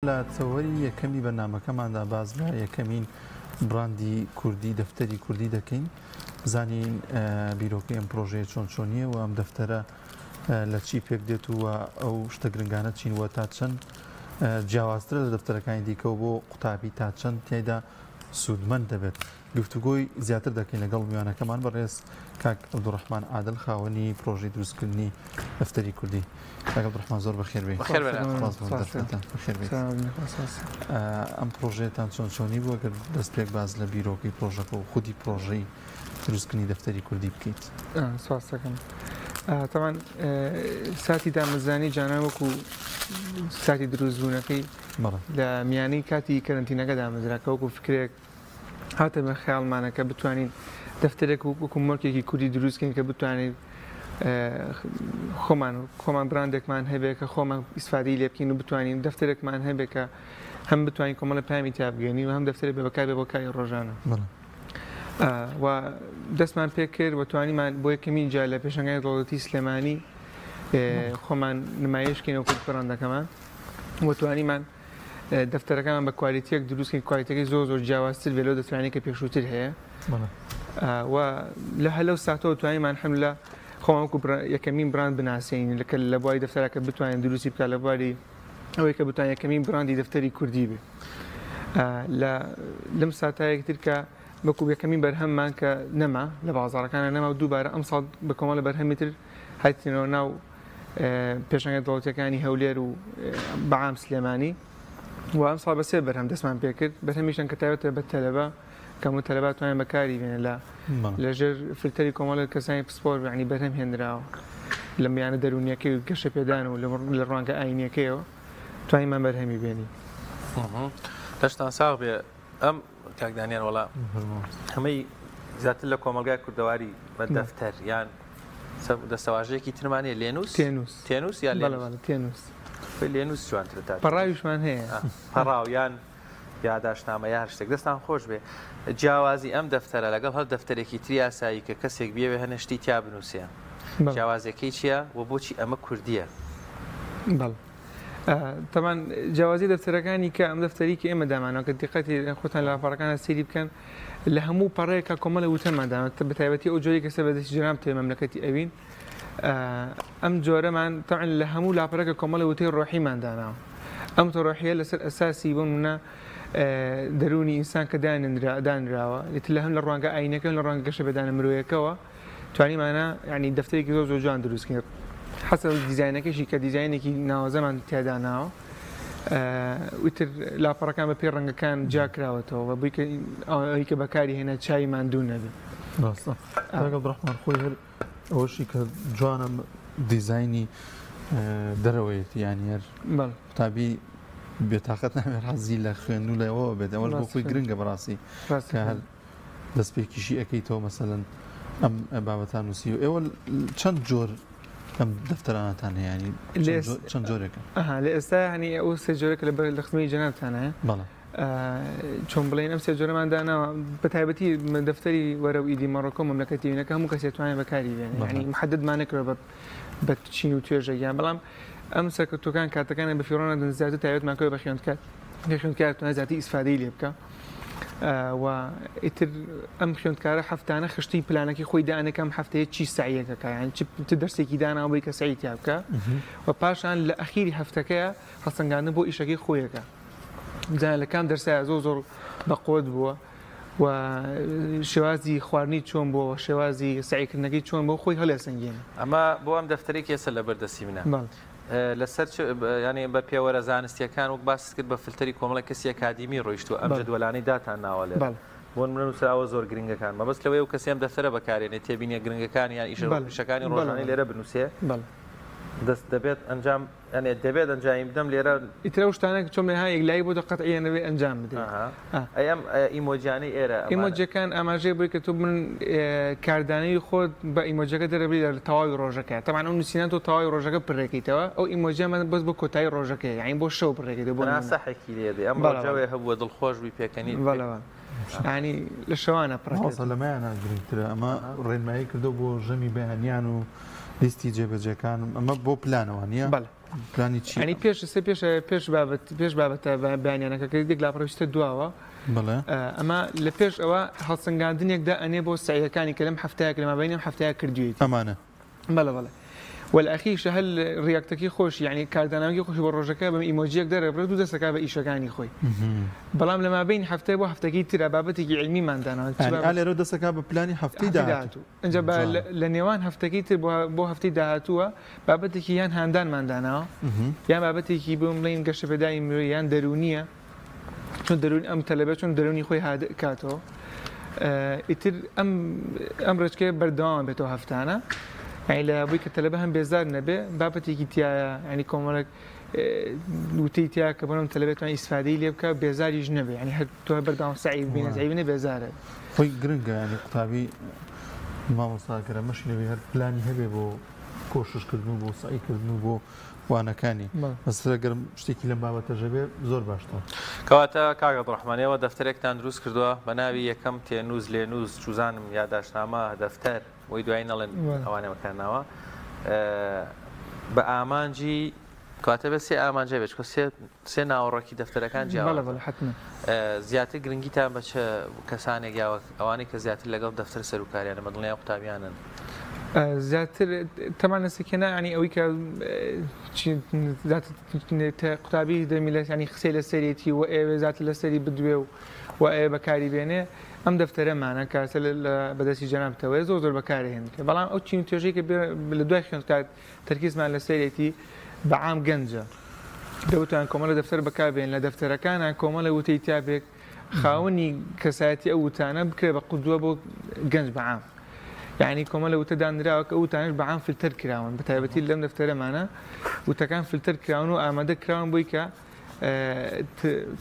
لە تەوەری یەکەمی بەرنامەکەماندا باس لە یەکەمین بڕاندی کوردی دەفتەری کوردی دەکەین بزانین بیرۆکەی ئەم پرۆژەیە چۆن چۆنیە و ئەم دەفتەرە لە چی پێک دێت و ئەو شتە گرنگانە چین و تا چەند جیاوازترە لە دەفتەرەکانی دیکەوە بۆ قوتابی تا چەند تیایدا سوودمەند دەبێت. گفتوگۆی زیاتر دەکەین لەگەڵ میوانەکەمان بەڕێز کاک عەبدولڕەحمان عادل خاوەنی پرۆژەی دروستکردنی دەفتەری کوردی. کاک عەبدولڕەحمان زۆر بەخێر بێی. بەخێر بێن. سپاس بۆ دەرفەتە. بەخێر بێیت. ئەم پرۆژەیەتان چۆن چۆنی بوو ئەگەر دەست پێک باس لە بیرۆکەی پرۆژەکە و خودی پرۆژەی دروستکردنی دەفتەری کوردی بکەیت؟ سپاس دەکەم. تەبعەن ساتی دامەزرانی جانان وەکو ساتی دروستبوونەکەی لە میانەی کاتی کەرەنتینەکە دامەزرا کە وەکو فکرێک هاتە بە خەیاڵمانە کە بتوانین دەفتەرێک وەکو مۆرکێکی کوردی دروستکەین کە بتوانین خۆمان خۆمان براندێکمان هەبێ کە خۆمان ئیسفادەی لێ بکەین و بتوانین دەفتەرێکمان هەبێ کە هەم بتوانین کۆمەڵە پامی تیا بگەێنین و هەم دەفتەرێک بە بەکاربێ بۆ کاری ڕۆژانە. و دەستمان پێکرد و توانیمان بۆ یەکەمین جار لە پێشانگای دەوڵەتی سلێمانی خۆمان نمایشکەین وەکو براندەکەمان و توانیمان دەفتەرەکەمان بە کوالیتیەک دروست کەین کوالیتەکەی زۆر زۆر جیاوازتر بێ لەو دەفتەرانەی کە پێشووتر هەیە و لە هەلەو ساتەوە توانیمان الحمدلله خۆمان وەکو یەکەمین براند بناسێنین لە لە بواری دەفتەرەکە بتوانین دروستی بکات لە بواری ئەوەی کە بتوانین یەکەمین براندی دەفتەری کوردی بێ لە لەم ساتایەک تر کە وەکو یەکەمین بەرهەممان کە نەما لە بازاڕەکانە نەما و دووبارە ئەمساڵ بە کۆمەڵە بەرهەمی تر هاتینەوە ناو پێشانگە دەوڵەتیەکانی هەولێر و بەعام سلێمانی و ئەم ساڵ بە سێ بەرهەم دەستمان پێکرد بەرهەمیشان کە تایبەتە بە تەلەبە کەم و تەلەبا توانیان بەکاری بێنن لە لەژێر فلتەری کۆمەڵێک کەسانی پسپۆر یعنی بەرهەم هێنراوە لە میانە دەروونیەکەی و گەشە پێدان و لە ڕوانگە ئاینیەکەیەوە توانیمان بەرهەمی بێنین. لەشتان ساغ بێ ئەم کاک دانیار وەڵا هەمەی زیاتر لە کۆمەڵگای کوردەواری بە دەفتەر یان دەستەواژەیەکی ترمان هەیە لێنووس تێنووس تێنووس یا بەڵێ بەڵێ تێنووس لێنووس جوانترە تا پەڕاویشمان هەیە پەڕاو یان یاداشتنامە یا هەر شتێک دەستان خۆش بێ جیاوازی ئەم دەفتەرە لەگەڵ هەر دەفتەرێکی تری ئاسایی کە کەسێک بیەوێ هەنێ شتی تیا بنووسێ جیاوازیەکەی چییە و بۆچی ئەمە کوردییە؟ بەڵێ تەبعەن جیاوازی دەفتەرەکانی کە ئەم دەفتەری کە ئێمە دامانەوە کە دیقەتی خۆتان لە لاپەڕەکانە سەیری بکەن لە هەموو پەڕەیەکە کۆمەڵە وتەمان دانا بە تایبەتی ئەو جۆری کە سەر بە دەستی جەناب تێ مەملەکەتی ئەوین ئەم جۆرەمان تەبعەن لە هەموو لاپەڕەکە کۆمەڵە وتەی ڕۆحیمان داناوە ئەم وتە ڕۆحیە لەسەر ئەساسی بۆ نمونە دەروونی ئینسان کە دانراوە لە هەم لە ڕوانگە ئاینەکە لە ڕوانگە گەشەپێدانە مرۆیەکەوە توانیمانە یعنی دەفتەرێکی زۆر زۆر جوان دروست کەین حەسەب دیزاینەکەشی کە دیزاینێکی ناوازەمان تیادا ناوە وتر لاپەڕەکان بە پێی ڕەنگەکان جیا کراوەتەوە بە بووی ئەوەی کە بەکاری هێنا چاوی ماندوو نەبێت. ڕاستە کاک عەبدوڕەحمان خۆی هەر ئەوەشی کە جوانە دیزاینی دەرەوەیەتی یانی هەر قوتابی بێتاقەت نابێت حەزی لە خوێندن و لەوەوە بێت ئەوەش بۆ خۆی گرنگە بەڕاستی کە هەر دەستپێکیشی ئەکەیتەوە مەسەلەن ئەم بابەتان نووسی و ئێوە چەند جۆر ئەم دەفتەرانەتان هەیە ینی چەند جۆرێکە لە ئێستا هەنی ئەو سێ جۆرێک لە لە خزمەی جەنابتان هەیە بەڵێ چۆن بڵێن ئەم سێ جۆرەمان داناوە بە تایبەتی دەفتەری وەرە و ئیدی مەڕۆکۆ مەملەکەتی وینەکە هەموو کەسێ توانێت بەکاری بێنێ ینی محددمان نەکرێت بە بە چین و توێژە گیان بەڵام ئەم سەرکەوتوەکان کاتەکانیان بە فیڕۆ نادەن زیاتر تایبەتمان کردوە بە خوێندکار کە خوێندکار توانێت زیاتر ئیسفادەی لێ بکە و ئیتر ئەم خوێندکارە هەفتانە خشتەی پلانەکەی خۆی دانێ کە ئەم هەفتەیە چی سەعیەکەکە یان چ دەرسێکی داناوە بۆی کە سەعی تیا بکە و پاشان لە ئەخیری هەفتەکەیە هەڵسەنگاندن بۆ ئیشەکەی خۆیەکە بزانە لە کام دەرسایە زۆر زۆر بەقوت بووە و شێوازی خواردنی چۆن بووە شێوازی سەعیکردنەکەی چۆن بۆ خۆی هەڵێسەنگێنێ. ئەمە بۆ ئەم دەفتەرەی کە ئێستا لەبەر دەستی منە لەسەر چ یانی بە پێوەرە زانستیەکان وەک باست کرد بە فلتەری کۆمەڵێک کەسی ئەکادیمی ڕۆیشتووە ئەم جەدوەلانەی داتان ناوە لێرە بۆ نمونە نووسراوە زۆر گرنگەکان مەبەست لەوەیە ئەو کەسەی ئەم دەفتەرە بەکارێنێ تێبینیە گرنگەکان یان ئیشە ئیشەکانی ڕۆژانەی لێرە بنووسێ دەست دەبێت ئەنجام یانێ دەبێت ئەنجامی بدەم لێرە. ئیتر ئەو شتانە کە چۆن ها یەکلایی بۆتە قەتعیە نەبێ ئەنجام بدەیت. ئەها ئەی ئەم ئیمۆجیانەی ئێرە ئەمانە. ئیمۆجیەکان ئاماژەیە بۆی کە تۆ من کاردانەوی خۆت بە ئیمۆجیەکە دەرەبری لە تەواوی ڕۆژەکە تەبعەن ئەو نووسینە تۆ تەواوی ڕۆژەکە پرێکەیتەوە ئەو ئیمۆجیە من بەس بۆ کۆتایی ڕۆژەکەیە یانی بۆ شەو پرێکەیتەوە بۆ تەنها نموونە. سەحێکی لێ دێ ئەم بەڵێ ڕۆژەوێ بەڵێ. هەبووە دڵخۆش بووی پێکەنیت بەڵێ بەڵێ یانی لە شەوانە مامۆستا پڕەکەیتەوە. لەمەیانە گرنگترە ئەمە ڕێنمایی کردووە بۆ ژەمی بەیانیان و لیستی جێبەجێکان ئەمە بۆ پلانەوە نییە؟ بەڵێ. پلانی چی؟ یانی پێش سێ پێش پێش بابەت پێش بابەتە بەیانیانەکە کە یەک لاپەڕە چتە دواوە بەڵێ ئەمە لە پێش ئەوە هەڵسەنگاندنێک دا ئەنێ بۆ سەعیەکانی کە لەم هەفتەیە کە لە مابەینی ئەم هەفتەیە کردوویەتی. ئەمانە. بەڵێ بەڵێ. وە لە ئەخیریشا هەر react ەکەی خۆشی یانی کاردانەوەکەی خۆشی بۆ ڕۆژەکە بە ئیمۆجیەک دەرەبڕێت و دەست ئەکا بە ئیشەکانی خۆی. بەڵام لە مابەین هەفتەیە بۆ هەفتەکەی ترا بابەتێکی عیلمیمان داناوە. یانی ئا لێرەوە دەست ئەکا بە پلانی هەفتەی داهاتوو. ئینجا بە لە نێوان هەفتەکەی تر بۆ هەفتەی داهاتووە بابەتێکی یان هاندانمان داناوە یان بابەتێکی بۆم بڵێین گەشەپێدانی مرۆیی یان دەروونییە چۆن دەروون ئەم تەلەبە چۆن دەروونی خۆی هادئ کاتەوە ئیتر ئەم ئەم ڕێچکەیە بەردەوام بێتەوە هەفتانە یعنی لە بووی کە تەلەبە هەم بێزار نەبێ بابەتێکی تایە ینی کۆمەڵێک وتەی تیا کە بۆنم تەلەبێت توان ئیسفادەی لێ بکە بێزاریش نەبێ ینی هەر تۆ بەردەوام سەعی بینە سەعی بینە بێزارە. خۆی گرنگە ینی قوتابی مامۆستا گەر ئەمەشی نەبێ هەر پلانی هەبێ بۆ کۆشش کردن و بۆ سەعی کردن و بۆ وانەکانی بەس گەر شتێکی لەم بابەتەش هەبێ زۆر باشترە. کەواتە کاک عەبدوڕەحمان ئێوە دەفتەرێکتان دروست کردووە بە ناوی یەکەم تێنووس لێنووس چوزانم یاداشتنامە دەفتەر وەی دوایی نەڵێن ئەوانە بەکار ناوە بە ئامانجی کاتە بە سێ ئامانجە بێت چکە سێ سێ ناوەڕۆکی دەفتەرەکان جیاوازە زیاتر گرنگیتان بە چ کەسانێک یاوە ئەوانەی کە زیاتر لەگەڵ دەفتەر سەروکاریانە بە دڵنیای قوتابیانن؟ زیاتر تەمان لەسەکێنا ینی ئەوەی کە قوتابی دەمی لە ینی قسەی لەسەرێتی و ئێوێ زیاتر لەسەری بدوێ و و ئەوێ بەکاری بێنێ ئەم دەفتەرەمانە کاسە لە بەدەستی جەنابتەوەی زۆر زۆر بەکارهێنرێ بەڵام ئەو چین توێژەی کە لە دوای خوێندکار تەرکیزمان لەسەرێتی بە عام گەنجە دەوتان کۆمەڵە دەفتەر بەکاربێن لە دەفتەرەکانە کۆمەڵە وتەی تابێک خاوەنی کەسایەتی ئەو وتانە بکرێ بە قودوە بۆ گەنج بە عام یعنی کۆمەڵە وتە دانراوە کە وتانش بە عام فلتەر کراون بە تایبەتی لەم دەفتەرەمانە وتەکان فلتەر کراون و ئامادە کراون بۆی کە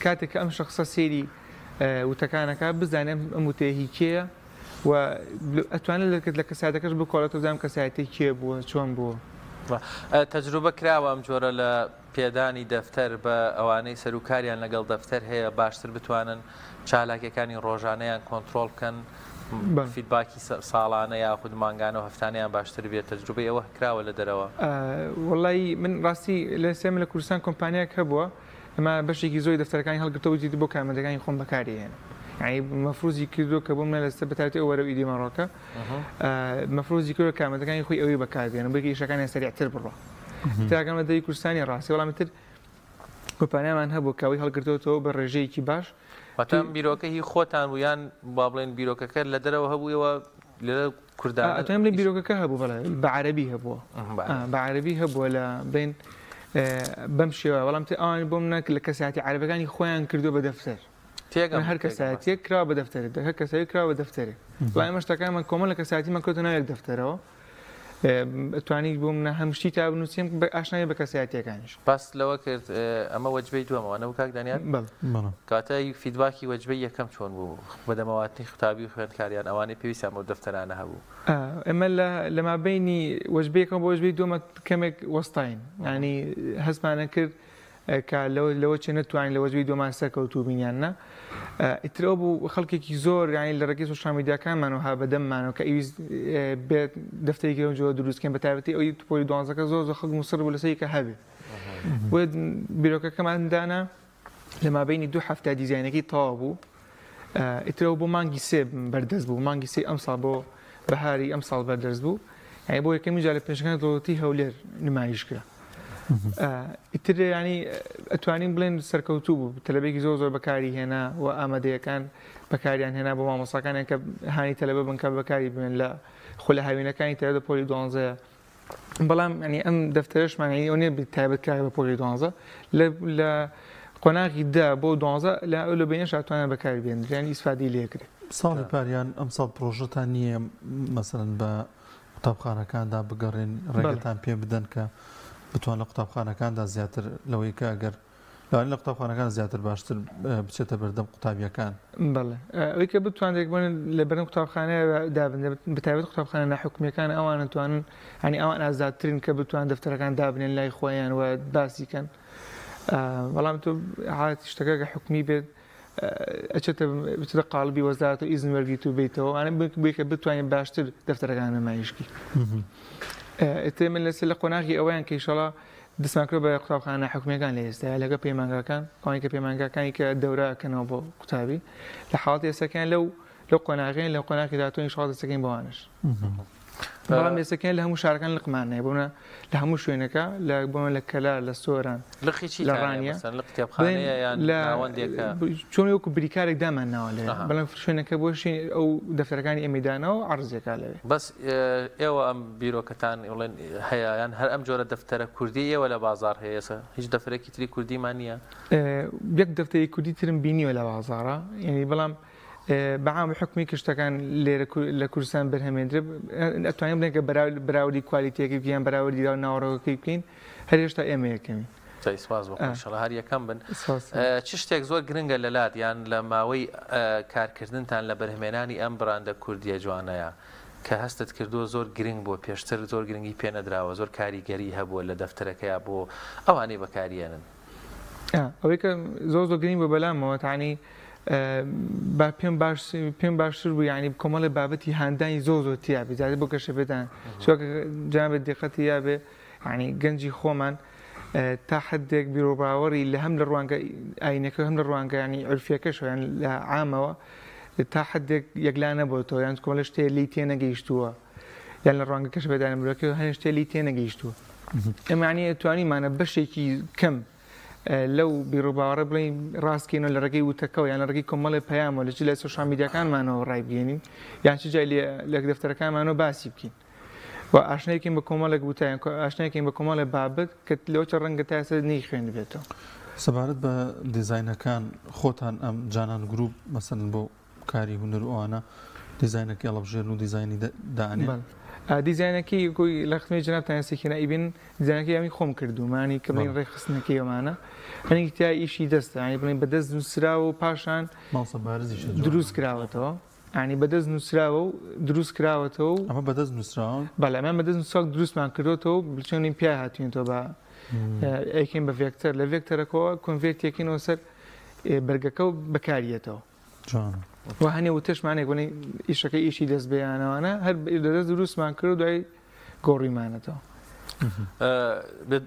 کاتێک کە ئەم شخصە سێری وتەکانەکە بزانێت ئەم وتەیە هی کێیە و ئەتوانێت لە کەسایەتەکەش بکۆڵێتەوە بزانم کەسایەتی کێ بووە چۆن بووە. تەجروبە کراوە ئەم جۆرە لە پێدانی دەفتەر بە ئەوانەی سەروکاریان لەگەڵ دەفتەر هەیە باشتر بتوانن چالاکیەکانی ڕۆژانەیان کۆنترۆڵ بکەن feedback ی ساڵانە یاخود مانگانە و هەفتانەیان باشتر بێت تەجروبەی ئەوە کراوە لە دەرەوە؟ وەڵی من ڕاستی لە سێمە لە کوردستان کۆمپانیایەک هەبووە ئەمە بەشێکی زۆری دەفتەرەکانی هەڵگرتەوە وتی بۆ کارمەندەکانی خۆم بەکاری هێنم یعنی مەفروزی کردو کە بۆ من لەسەر بەتایبەتی ئەو وەرەو ئیدی مەڕۆکە مەفروزی کردو کارمەندەکانی خۆی ئەوی بەکاربێنن بۆ ئیشەکانیان سەریعتر بڕۆ تاگەم لە دەری کوردستانی ڕاستی بەڵام تر کۆمپانیامان هەبوو کە ئەوەی هەڵگرتووەتەوە بە ڕێژەیەکی باش. واتە ئەم بیرۆکە هی خۆتان بوو یان با بڵێن بیرۆکەکە لە دەرەوە هەبوو ئێوە لێرە کوردانە ئەتوانم بڵێم بیرۆکەکە هەبوو بەڵێ بە عەرەبی هەبووە بە عەرەبی هەبووە لە بین بەم شێوە بەڵام تر ئەوان بۆم نەک لە کەساتی عەرەبەکانی خۆیان کردو بە دەفتەر تێگەم هەر کەسایەتیەک کراوە بە دەفتەرێک هەر کەسایەتی کراوە بە دەفتەرێک بەڵام ئێمە شتەکانمان کۆمەڵ لە کەسایەتیمان کردە ناو یەک دەفتەرەوە توانی بۆ منە هەم شتی تا بنووسیم بە ئاشنایی بە کەسایەتیەکانیش. باست لەوە کرد ئەمە وەجبەی دووەمە وانەبوو کاک دانیار؟ بەڵێ. کەواتە feedback ی وەجبەی یەکەم چۆن بوو؟ بەدەمەواتنی قوتابی و خوێندکاریان ئەوانەی پێویستیان بەو دەفتەرانە هەبوو؟ ئێمە لە مابەینی وەجبەی یەکەم بۆ وەجبەی دووەمە کەمێک وەستاین یانی هەستمانە کرد کە لەوە چێ نەتوانین لە وەجبەی دووەمان سەرکەوتوو بین یان نا ئیتر ئەو بوو خەڵکێکی زۆر یانی لە ڕێگەی سۆشیال میدیاکانمانەوە ها بەدەممانەوە کە ئەویست بێت دەفتەرێکی لەو جۆرە دروست بکەین بە تایبەتی ئەوی پۆلی دوانزەکە زۆر زۆر خەڵک موسڕ بوو لەسەری کە هەبێ بۆیە بیرۆکەکەمان دانا لە مابینی دوو هەفتە دیزاینەکەی تەواو بوو ئیترەوە بۆ مانگی سێ بەردەست بوو مانگی سێ ئەمساڵ بۆ بەهاری ئەمساڵ بەردەست بوو یانی بۆ یەکەمین جار لە پێشانگای دەوڵەتی هەولێر نمایش کرا ئیتر ینی ئەتوانین بڵێن سەرکەوتوو بوو تەلەبێکی زۆر زۆر بەکاری هێنا و ئامادەیەکان بەکاریان هێنا بۆ مامۆساکانیان کە هانی تەلەبە بن کە بەکاری بێن لە خولە هاوینەکانی تایبەت پۆلی دوانزەیە بەڵام ینی ئەم دەفتەرەشمان ینی ئەو نیە تایبەت کرا بە پۆلی دوانزە لە قۆناغی دە بۆ دوانزە لە ئەو لە بینەش ئەتوانێت بەکاری بێنرێن یانی ئیسفادەی لێکرێت. ساڵی پار یان ئەمساڵ پرۆژەتان نییە مەسەلەن بە قوتابخانەکاندا بگەڕێن ڕێگەتان پێ بدەن کە بتوان لە قوتابخانەکاندا زیاتر لەوەی کە ئەگەر لەوانەیە لە قوتابخانەکان زیاتر باشتر بچێتە بەردەم قوتابیەکان. بەڵێ ئەوەی کە بتوانرێت بۆن لە بەردەم قوتابخانە دابنرێت بەتایبەت قوتابخانە ناحکومیەکان ئەوان ئەتوانن یانی ئەوان ئازادترین کە بتوان دەفتەرەکان دابنێن لای خۆیان و باسی کەن بەڵام تۆ حاڵەتی شتەکە کە حکومی بێت ئەچێتە بچێتە قاڵبی وەزارەت و ئیزن وەرگیت و بیتەوە ئەوانە بێ کە بتوانین باشتر دەفتەرەکان نمایشکی ئێتر من لەسەر لە قۆناغی ئەوەیان کە ئیشەڵا دەستمان کرد بە قوتابخانە حکومیەکان لە ئێستا لەگە پەیمانگاکان ئەوانی کە پەیمانگاکانی کە دەورە ئەکەنەوە بۆ قوتابی لە حاڵەتی ئێستاکەیان لەو لەو قۆناغەیان لە قۆناغی داهاتوو ئینشاڵڵا دەستەکەین بەوانش بەڵام ئێستاکەیان لە هەموو شارەکان لقمان هەیە بۆنە لە هەموو شوێنەکە لە بۆنە لە کەلار لە سۆران لقی چی لە ڕانیە لە قوتابخانەیە یان ناوەندێکە چۆن وەکو بریکارێک دامان ناوە لێ بەڵام شوێنەکە بۆ شوێن ئەو دەفتەرەکانی ئێمەی داناوە عەرزێکا لەوێ بەس ئێوە ئەم بیرۆکەتان بڵێن هەیە یان هەر ئەم جۆرە دەفتەرە کوردی ئێوە لە بازاڕ هەیە ئێستا هیچ دەفتەرێکی تری کوردیمان نییە؟ یەک دەفتەری کوردی ترم بینیوە لە بازاڕا یعنی بەڵام بە عام حکومی کە شتەکان لێرە لە کوردستان بەرهەمێندرێ ئەتوانین بڵێن کە بەراوردی کوالیتیەکەی بکەین یان بەراوردی ناوەڕۆکەکەی بکەین هەر هێشتا ئێمە یەکەمین. جای سپاس بۆ خوا ئیشەڵا هەر یەکەم بن. چ شتێک زۆر گرنگە لەلات یان لە ماوەی کارکردنتان لە بەرهەمێنانی ئەم بڕاندە کوردیە جوانەیە کە هەستت کردووە زۆر گرنگ بووە پێشتر زۆر گرنگی پێ نەدراوە زۆر کاریگەری هەبووە لە دەفتەرەکەیا بۆ ئەوانەی بەکاریێنن؟ ئەوەی کە زۆر زۆر گرنگ بوو بەلامەوە تانی با پێم باش پێم باشتر بوو یعنی کۆمەڵی بابەتی هاندانی زۆر زۆر تیا بێ زیاتر بۆ گەشەپێدان چونکە جنابت دیقەتی یابێ یعنی گەنجی خۆمان تا حدێک بیرۆباوەڕی لە هەم لە ڕوانگە ئاینەکە هەم لە ڕوانگە ینی عرفیەکەشەوە یان لە عامەوە تا حدێک یەکلا نەبۆتەوە یان کۆمەڵە شتێ لی تێنەگەیشتووە یان لە ڕوانگە کەشفەدانە مرۆکە هەنێ شتێ لی تێنەگەیشتووە ئێمە یعنی توانیمانە بەشێکی کەم لەو بیروباوەڕە بڵێین ڕاستکەینەوە لە ڕێگەی وتەکەوە یان لە ڕێگەی کۆمەڵێ پەیامەوە لە چ لە سۆشیال میدیاکانمانەوە ڕایبگەێنین یان چ جای لە دەفتەرەکانمانەوە باسی بکەین و ئاشنایکەین بە کۆمەڵێک وتە یان ئاشنایکەین بە کۆمەڵێک بابەت کە لەوەچە ڕەنگە تا ئێستا نەیخوێندبێتەوە. سەبارەت بە دیزاینەکان خۆتان ئەم جانان گروپ مەسەلەن بۆ کاری هونەر و ئەوانە دیزاینەکەی هەڵەبژێرن و دیزاینی دانێن؟ بەڵێ دیزاینەکەی گۆی لە خزمەی جەنابتان ئێستا ئەیبین دیزاینەکەی ئەمی خۆم کردوومانی کە بڵێن ڕێکخستنەکەی ئەمانە هەنێکی تیا ئیشی دەستە یانی بڵێن بە دەست نووسراوە و پاشان مامۆستا بارزیشە جوانە. دروست کراوەتەوە. یانی بەدەست نووسراوە و دروست کراوەتەوە و. ئەمە بەدەست نووسراوە؟ بەڵێ ئەمە بەدەست نووسراوە دروستمان کردۆتەوە و بچۆنین پیا هاتوینەتەوە بە ئەیکەین بە ڤێکتەر لە ڤێکتەرەکەوە convert ی ئەکەینەوە سەر بەرگەکە و بەکاریەتەوە. جوانە. و هەنێ وتەشمانێک بڵێن ئیشەکە ئیشی دەست بەیانەوانە هەر دەست دروستمان کرد و دوای گۆڕیمانەتەوە.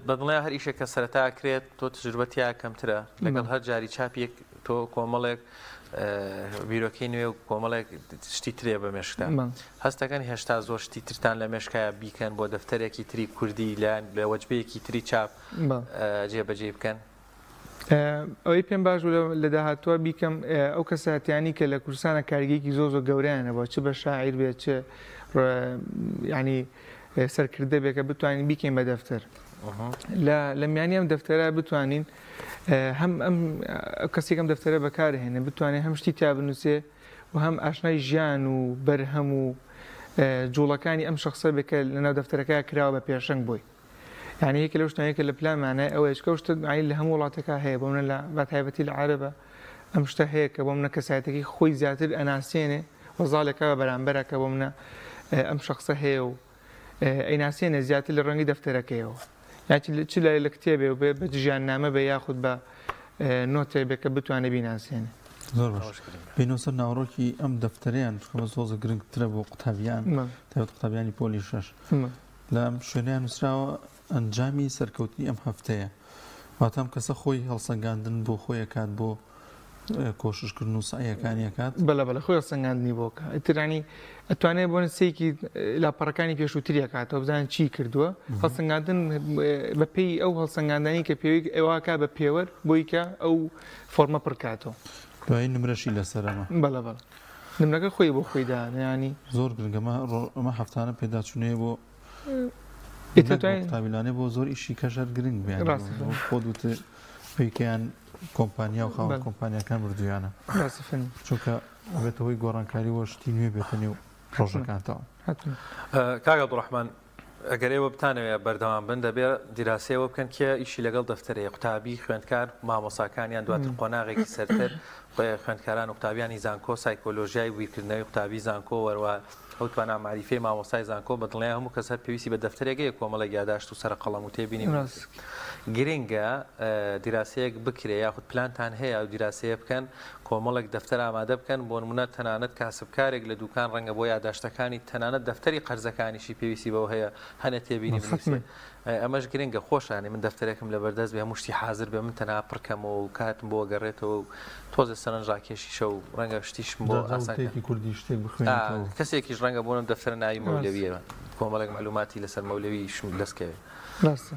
بەدڵنیا هەر ئیشێک کە سەرەتا کرێت تۆ تجربە تیا کەمترە لەگەڵ هەر جاری چاپیەک تۆ کۆمەڵێک بیرۆکەی نوێ و کۆمەڵێک شتی ترێ بە مێشکتا هەستەکەن هێشتا زۆر شتی ترتان لە مێشکایە بیکەن بۆ دەفتەرێکی تری کوردی لایەن لە وەجبەیەکی تری چاپ جێبەجێ بکەن؟ ئەوەی پێم باش بوو لە داهاتووە بیکەم ئەو کەسایەتیانی کە لە کوردستانە کاریگەیەکی زۆر زۆر گەورەیان هەبووە چ بە شاعیر بێت چ ینی سەرکردە بێ کە بتوانین بیکەین بە دەفتەر لە میانی ئەم دەفتەرە بتوانین هەم ئەم کەسێک ئەم دەفتەرە بەکارهێنێ بتوانێت هەم شتی تیا بنووسێ و هەم ئاشنای ژیان و بەرهەم و جوڵەکانی ئەم شخصە بێ کە لەناو دەفتەرەکە کراوە بە پێشەنگ بۆی. یانی یەکێ لەو شتانەی کە لە پلانمانە ئەوەیە چونکە ئەو شتە یانی لە هەموو وڵاتێکا هەیە بۆ منە لە بە تایبەتی لە عەرەبە ئەم شتە هەیە کە بۆ منە کەسایەتەکەی خۆی زیاتر ئەناسێنێ و زاڵێکە بە بەرامبەرە کە بۆ منە ئەم شخصە هەیە و ئەیناسێنێ زیاتر لە ڕەنگی دەفتەرەکەیەوە یان چ لای لە کتێبێ و بێ بە ژیان نامە بێ یاخود بە نۆتێ بێ کە بتوانێ بیناسێنێ. زۆر باش بینەوە سەر ناوەڕۆکی ئەم دەفتەرەیان چونکە زۆر گرنگترە بۆ قوتابیان تایبەت قوتابیانی پۆلی شەش. لەم شوێنەیا نووسراوە ئەنجامی سەرکەوتنی ئەم هەفتەیە. واتە ئەم کەسە خۆی هەڵسەنگاندن بۆ خۆی ئەکات بۆ کۆششکردن و سەعیەکانی ئەکات. بەلە بەلە خۆی هەڵسەنگاندنی بۆ ئەکا. ئیتر یانی ئەتوانێ بۆ سەیەکی لاپەڕەکانی پێشووتری ئەکاتەوە بزانێ چی کردووە. هەڵسەنگاندن بە پێی ئەو هەڵسەنگاندنی کە پێوی ئەوە ئەکا بە پێوەر بۆی کە ئەو فۆرمە پڕ کاتەوە. دوایی نمرەشی لەسەر ئەمە. بەلە بەلە. نمرەکە خۆی بۆ خۆی دانێ ینی. زۆر گرنگە ئەمە ئەمە هەفتانە پێداچوونەیە بۆ قوتابیلانێ بۆ زۆر ئیشی کەش هەر گرنگ بێ خۆت وت پێکیان کۆمپانیا و خاوەن کۆمپانیاکان بردویانە چونکە بێتە هۆی گۆڕانکاری وە شتی نوێ بێتە نێو ڕۆژەکانتەوە. کاک عەبدوڕەحمان ئەگەر ئێوە بتانەوێ بەردەوام بن دەبێ دیراسەی ئەوە بکەن کێ ئیشی لەگەڵ دەفتەرەیە قوتابی خوێندکار مامۆساکانیان دواتر قۆناغێکی سەرتر خوێندکاران و قوتابیانی زانکۆ سایکۆلۆژیای بیرکردنەوەی قوتابی زانکۆ وەروە ئەو توانا مەعریفەی مامۆستای زانکۆ بە دڵنیای هەموو کەس هەر پێویستی بە دەفتەرێک هەیە کۆمەڵێک یاداشت و سەرە قەڵەم و تێبینی بنووسێت گرنگە دیراسەیەک بکرێ یاخود پلانتان هەیە ئەو دیراسەیە بکەن کۆمەڵێک دەفتەر ئامادە بکەن، بۆ نموونە تەنانەت کاسبکارێک لە دوکان ڕەنگە بۆ یاداشتەکانی تەنانەت دەفتەری قەرزەکانیشی پێویستی بەوە هەیە هەنێ تێبینی بنووسێ. ئەمەش گرنگە خۆشە یانی من دەفتەرێکم لەبەردەست بێ هەموو شتی حازر بێ من تەنها پڕکەمەوە و کاتم بۆ ئەگەڕێتەوە و تۆزێ سەرنجڕاکێشیشە و ڕەنگە شتیشم بۆ جا جا ئاسان کە وتەیەکی کوردی شتێک بخوێنیتەوە. کەسێکیش ڕەنگە بۆ نم دەفتەرە ناوی مەولەوییە کۆمەڵێک مەعلوماتی لەسەر مەولەویشم دەست کەوێ. ڕاستە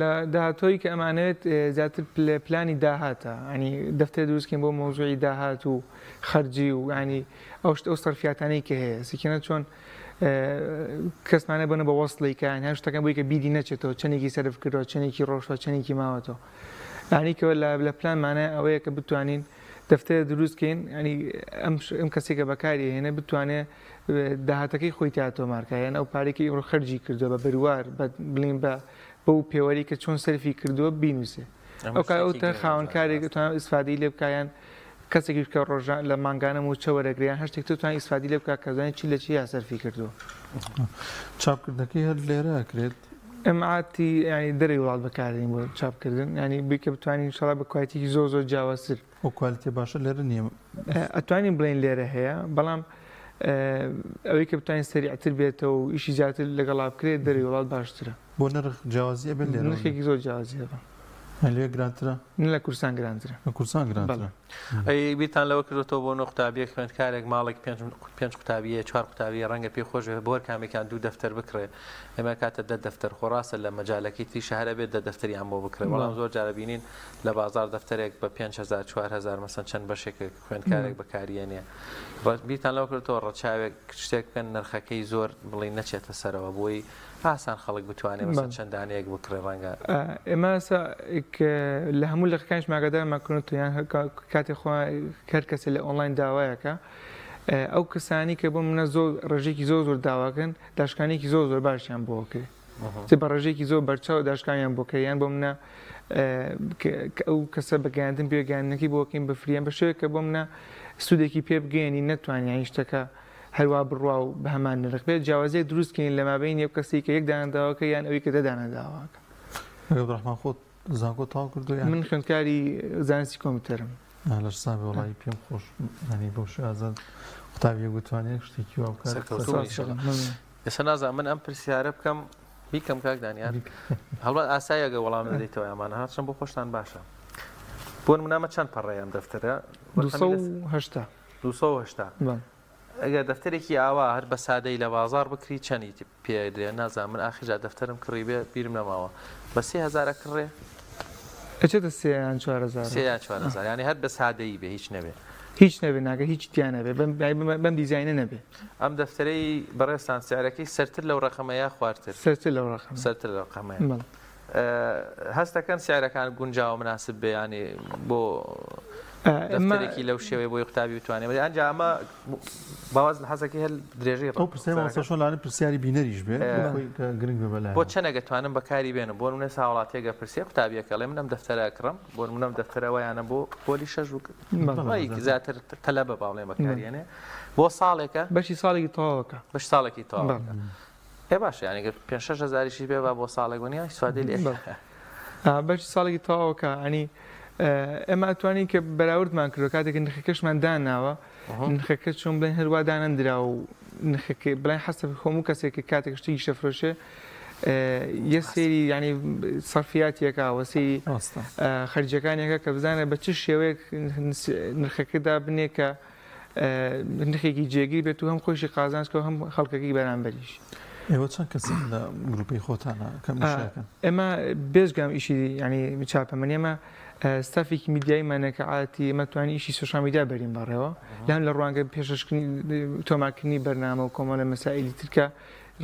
لە داهاتووی کە ئەمانەوێت زیاتر پلانی داهاتە ینی دەفتەر دروستکەین بۆ مەوزوعی داهات و خەرجی و ینی ئەو شت ئەو سەرفیاتانەی کە هەیە سکینە چۆن کەسمانە بنە بە وەصلی کە یان هەر شتەکە بووی کە بیری نەچێتەوە چەندێکی سەرف کردووە چەندێکی ڕۆشتوە چەندێکی ماوەتەوە یعنی کە لە پلانمانە ئەوەیە کە بتوانین دەفتەر دروست کەین ینی ئەم کەسێکە بەکاری هێنە بتوانێت داهاتەکەی خۆی تا تۆمارکە یان ئەو پارێکی ئیمڕۆ خەرجی کردووە بە بەروار بڵین بە بەو پێوەری کە چۆن سەرفی کردووە بینوسێ ئەو کات ئەو تە خاوەن کارێک توان ئیسفادەی لێ بکە یان کەسێکیش کە ڕۆژان لە مانگانە مووچە وەرەگرێ یان هەر شتێک تر توان ئیسفادەی لێ بکە کە زانێت چی لە چیا سەرفی کردووە. چاپکردنەکەی هەر لێرە ئەکرێت؟ ئێمە عادەتی یانی دەرەوەی وڵات بەکاردێنین بۆ چاپکردن یانی بووی کە بتوانین ئینشاڵا بە کوالێتیەکی زۆر زۆر جیاوازتر. ئەو کوالێتیە باشە لێرە نییە؟ ئەتوانین بڵێین لێرە هەیە بەڵام ئەوەی کە بتوانین سەریعتر بێتەوە و ئیشی زیاتر لەگەڵا بکرێت دەرەوەی وڵات باشترە. بۆ نرخ جیاوازی ئەبێت لێرە؟ نرخێکی زۆر جیاوازی هەبە. لێ گرانترە؟ لە کوردستان گرانترە. لە کوردستان گرانترە. ئەی بیرتان لەوە کردوەوە بۆ نۆ قوتابیەک خوێندکارێک ماڵێک پێنج قوتابیە چوار قوتابیە ڕەنگە پێی خۆش بێت بۆ هەر کامێکیان دوو دەفتەر بکڕێ ئێمە کاتە دە دەفتەر خۆ ڕاستە لە مەجالەکەی تری شەهر ئەبێت دە دەفتەریان بۆ بکڕێ بەڵام زۆر جارە بینین لە بازار دەفتەرێک بە 5000 4000 مەسەن چەند بەشێک خوێندکارێک بەکاریێنێ بیرتان لەوە کردوەوە ڕەچاوێک شتێک بکەن نرخەکەی زۆر بڵی نەچێتە سەرەوە بۆی ئاسان خەڵک بتوانێت مەسەن چەند دانەیەک بکڕێ ڕەنگە. ئێمە ئێستا لە هەموو لقەکانیش ئاگادارمان کردوونەتەوە یان کاتێ خۆ هەر کەسێ لە ئۆنلاین داوایەکە ئەو کەسانی کە بۆ منە زۆر ڕێژێکی زۆر زۆر داواکەن داشکانێکی زۆر زۆر باشیان بۆ کرێ بە ڕێژێکی زۆر بەرچاو داشکانیان بۆ کرێ یان بۆ منە ئەو کەسە بە گەیاندن پێ گەیاندنەکەی بۆکەین بە فریان بە شێوەیەک کە بۆ منە سوودێکی پێ بگەیەنی نەتوانین یانی شتەکە هەروا بڕوا و بە هەمان نرخ بێت، جیاوازییەک دروست کەین لە مابەینی ئەو کەسەی کە یەک دانە داواکە یان ئەوی کە دە دانە داواکە. کاک عەبدولڕەحمان خۆت زانکۆ تەواو کردووە یان؟ من خوێندکاری زانستی کۆمپیوتەرم. لەش ساغ بێ وەڵایی پێم خۆش یانی بەو شێوازە قوتابیەک بتوانێت شتێکی وا بکات. سەرکەوتوو بن ئیشەڵا. ئێستا نازانم من ئەم پرسیارە بکەم بیکەم کاک دانیار هەڵبەت ئاساییە ئەگەر وەڵام نەدەیتەوە ئەمانە هەرچەند بۆ خۆشتان باشە. بۆ نمونە ئەمە چەند پەڕەیە ئەم دەفتەرە؟ 280. 280. بەڵێ. ئەگەر دەفتەرێکی ئاوا هەر بە سادەی لە بازاڕ بکری چەنی پێ ئەدرێ نازانم من ئاخر جار دەفتەرم کڕی بێ بیرم نەماوە بە 3000 ئەکڕێ؟ ئەچێتە سێ یان 4000. سێ یان 4000 یانی هەر بە سادەیی بێ هیچ نەبێ. هیچ نەبێ ناگە هیچ تیا نەبێ بەم بەم دیزاینە نەبێ. ئەم دەفتەرەی بەڕێزتان سعرەکەی سەرتر لەو ڕەقەمە یا خوارتر؟ سەرتر لەو ڕەقەمە. سەرتر لەو ڕەقەمەیە. بەڵێ. هەست دەکەن سعرەکان گونجاوە مناسب بێ ینی بۆ دەفتەرێکی لەو شێوەیە بۆی قوتابی بتوانێت ئەنجا ئەمە باواز لە حەزەکەی هەر درێژەی ئەو پرسیار مامۆستا شۆن لانە پرسیاری بینەریش بێ خۆی کە گرنگ بێ بەلایەوە بۆ چەنێک ئەتوانم بەکاری بێنم بۆ نمونە هاوڵاتیەک ئەپرسێ قوتابیەکە ئەڵێ من ئەم دەفتەرە ئەکڕم بۆ نمونە ئەم دەفتەرە وایانە بۆ پۆلی شەش و زیاتر تەلەبە با بڵێم بەکاریێنێ بۆ ساڵێکە بەشی ساڵێکی تەواوەکە بەش ساڵێکی تەواوەکە ئێ باشە یانی گەر پێنج شەش هەزاریشی پێ با بۆ ساڵێک وەنیە ئیسفادەی لێ بەشی ساڵێکی تەواوەکە ئەنی ئێمە ئەتوانین کە بەراوردمان کردو کاتێک نرخەکەشمان داناوە نرخەکە چۆن بڵێن هەروا دانەندرا و نرخەکە بڵێن حەسەب هەموو کەسێک کە کاتێک شتێکی شەفرۆشێ یە سێری ینی سەرفیاتیەکە وە سێری خەرجەکانێکە کە بزانێت بە چ شێوەیەک نرخەکەدا بنێ کە نرخێکی جێگیر بێت و هەم خۆیشی قازانج کە و هەم خەڵکەکەی بەرامبەریش. ئێوە چەند کەسن لە گروپەی خۆتانە کە ئەم ئیشە ئەکەن؟ ئێمە بێجگە ئیشی یانی چاپەمەنی ئێمە ستافێکی میدیاییمانە کە عادەتی ئێمە توانی ئیشی social media بەرین بەڕێوە لەم لە ڕوانگە پێشەشکردنی تۆمارکردنی بەرنامە و کۆمەڵە مەسائیلی تر کە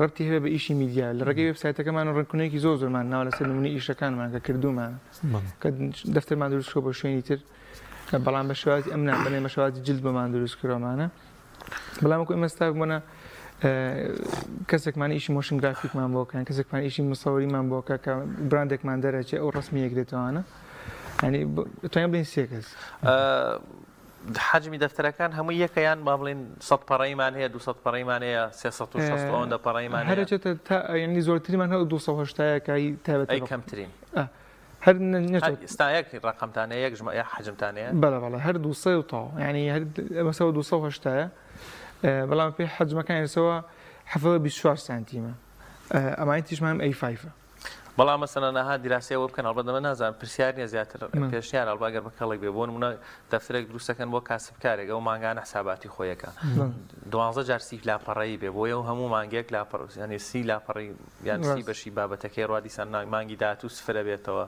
ڕەبتی هەبێ بە ئیشی میدیا لە ڕێگەی وێبسایتەکەمان و ڕێککردنێکی زۆر زۆرمان ناوە لەسەر نمونەی ئیشەکانمان کە کردوومانە کە دەفتەرمان دروست کردووە بۆ شوێنی تر بەڵام بە شێوازی ئەم نابنێ بە شێوازی جلد بۆمان دروست کردومانە بەڵام وەکو ئێمە ستاف بۆنە کەسێکمان ئیشی motion graphic مان بۆ کەن کەسێکمان ئیشی مسەوریمان بۆ کە کە براندێکمان دەرەچێ ئەو ڕسمی یەکرێتەوانە ینی توانین بڵێین سێ کەس. حەجمی دەفتەرەکان هەموو یەکە یان با بڵێین 100 پەڕەیمان هەیە 200 پەڕەیمان هەیە 360 ئەوەندە پەڕەیمان هەیە هەرچێتە تا ینی زۆرتریمان هەیە 280 کە تایبەتە ئەی کەمترین هەر نەچێت. ئێستا یەک ڕەقەمتان هەیە یەک ژمە یەک حەجمتان هەیە؟ بەڵێ بەڵێ هەر دوو سەد و تەواو یانی هەر مەسەوە 280 بەڵام پێی حەجمەکانی سەوە 724 سانتیمە ئەمانی تیشمان ئەی فایفە. بەڵام مەسەلەن ئەها دیراسەی ئەوە بکەن ئەڵبەت ئەمە نازانم پرسیار نییە زیاتر پێشنیارە ئەڵبەت ئەگەر بە کەڵک بێ بۆ نمونە دەفتەرێک دروست دەکەن بۆ کاسبکارێک ئەو مانگانە حساباتی خۆیەکە دوانزە جار سی لاپەڕەیی بێ بۆیە و هەموو مانگێک لاپەڕ یعنی سی لاپەڕی یان سی بەشی بابەتەکەی ڕوا دیسان مانگی داهاتوو سفرە بێتەوە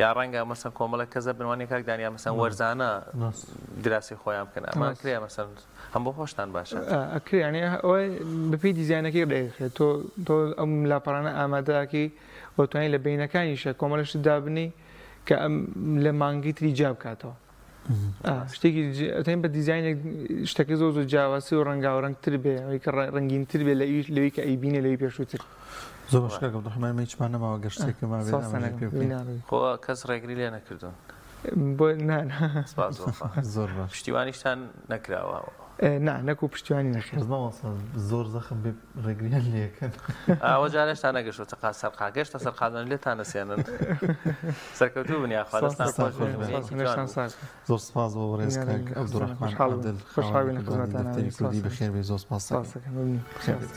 یا ڕەنگە مەسەن کۆمەڵێک کەس هەبن وانیە کاک دانیال مەسەن وەرزانە دراسی خۆیان بکەن ئەمە کرێ مەسەن هەم بۆ خۆشتان باشە. ئەکرێ یانی ئەوە بەپێی دیزاینەکەی ڕێکخرێت تۆ تۆ ئەم لاپەڕانە ئامادەکەی و توانی لە بینەکانیشە کۆمەڵە شت دابنی کە ئەم لە مانگی تری جیا بکاتەوە شتێکی ئەتەین بە دیزاینێک شتەکە زۆر زۆر جیاوازی و ڕەنگاو ڕەنگتر بێ ئەوەی کە ڕەنگینتر بێ لە ئیش لەوی کە ئەیبینێ لەوی پێشووتر. زۆر باش کاک عەبدولڕەحمان ئێمە هیچمان نەماوە گەر شتێکە مابێت ئاماژەی پێ بکەین. خۆ کەس ڕێگری لێ نەکردوون. بۆ نا نا. سپاس بۆ خوا. زۆر باش. پشتیوانیشتان نەکراوە. نا نەکو پشتیوانی نەخێر. بەس مامۆستا زۆر زەخم بێ ڕێگریان لێکەن. ئەوە جارێشتان نەگەشتۆتە قا سەرقا گەشتە سەرقازان لێتان نەسێنن. سەرکەوتوو بن یاخوا دەستان خۆش بێ. نەشتان ساغ بێ. زۆر سپاس بۆ بەڕێز کاک عەبدولڕەحمان عادل خاوەنی دەفتەری کوردی بەخێر بێی زۆر سپاس دەکەم. سپاس دەکەم. بەخێر بێیت.